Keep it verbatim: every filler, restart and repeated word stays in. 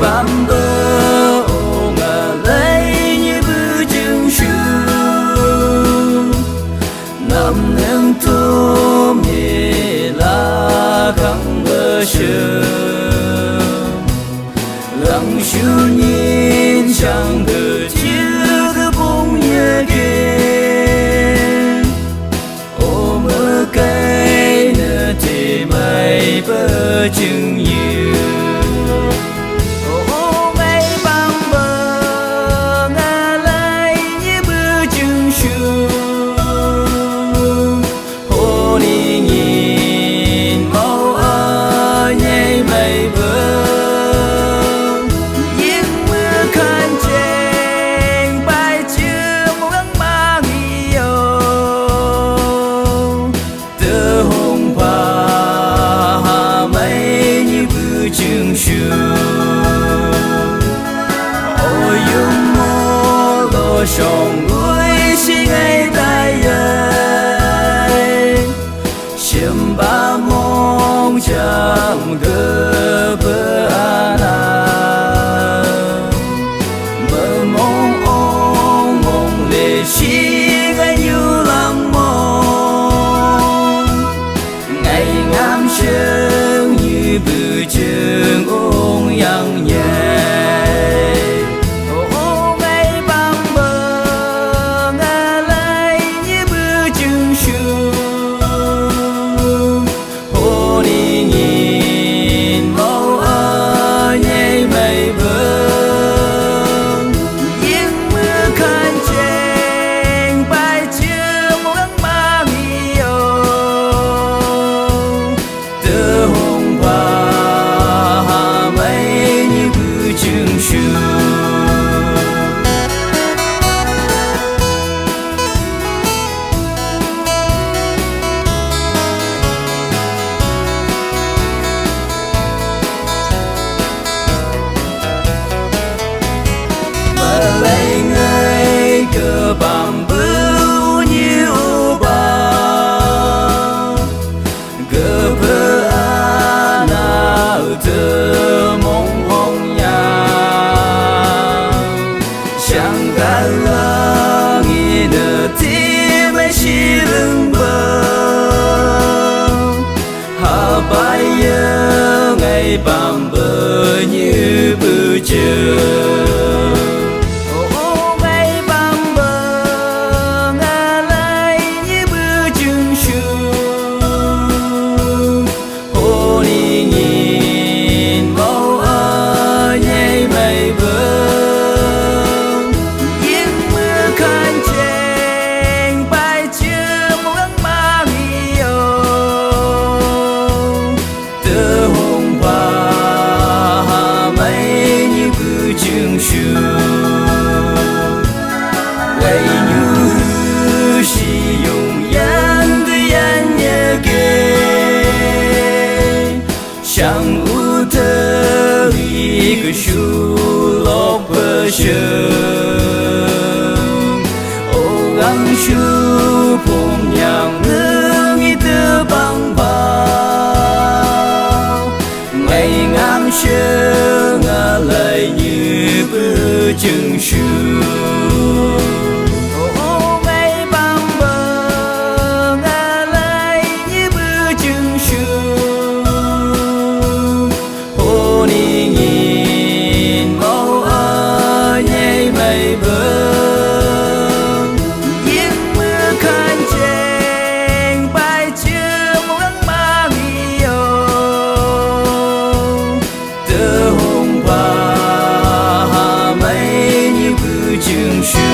Bambo, o ngalai nyi bujung shu. Nam nang tom ye la kang ba shu. Lang shu nyin chang ge chiu ge bong ye ge. O makaina te mai pa jing yu. O mai bang ba ngalai nyi bu jing shu. Ho ning in mau a nyai mai ba. Ying mu kan jeng bai jing wang mang yo. Te hong pa ha mai nyi bu jing shu. O yung mo lo shong gui si ngai tai ye. Shem ba mong jam ge ba ana. Ba mong ong mong le shi ngai yu lang mong. Ngai ngam sheng yu bu jeng ong yang nyai. O ngai bang ba ngalai nyi bu jing shu. Ho ning in mau a nyai mai ba. Ying mu kan jeng bai jing wang mang yo. Te hong pa ha mai nyi bu jing shu. Malai ngai ke bambu nyi u ba. Ge pe ana u te mong hong ya. Shang ka lang i ne ti mai shi leng ba. Ha bai ye ngai bambu nyi bu jing. O, o, ngai bambu ngalai nyi bu jing shu. Ho ning in mau a nyai mai ba. Ying mu kan jeng bai jing wang mang yo. Te hong pa ha mai nyi bu jing shu. Lai nyu shi yung yan de yan ye ge. Shang u te i ke shu lok pe sheng. O gang shu pung yang nung i te bang ba. Ngai ngam sheng a lai nyi bu jing shu. O, o, ngai bambu ngalai nyi bu jing shu. Ho ning in mau a nyai mai ba. Ying mu kan jeng bai jing wang mang yo. Te hong pa ha mai nyi bu jing shu.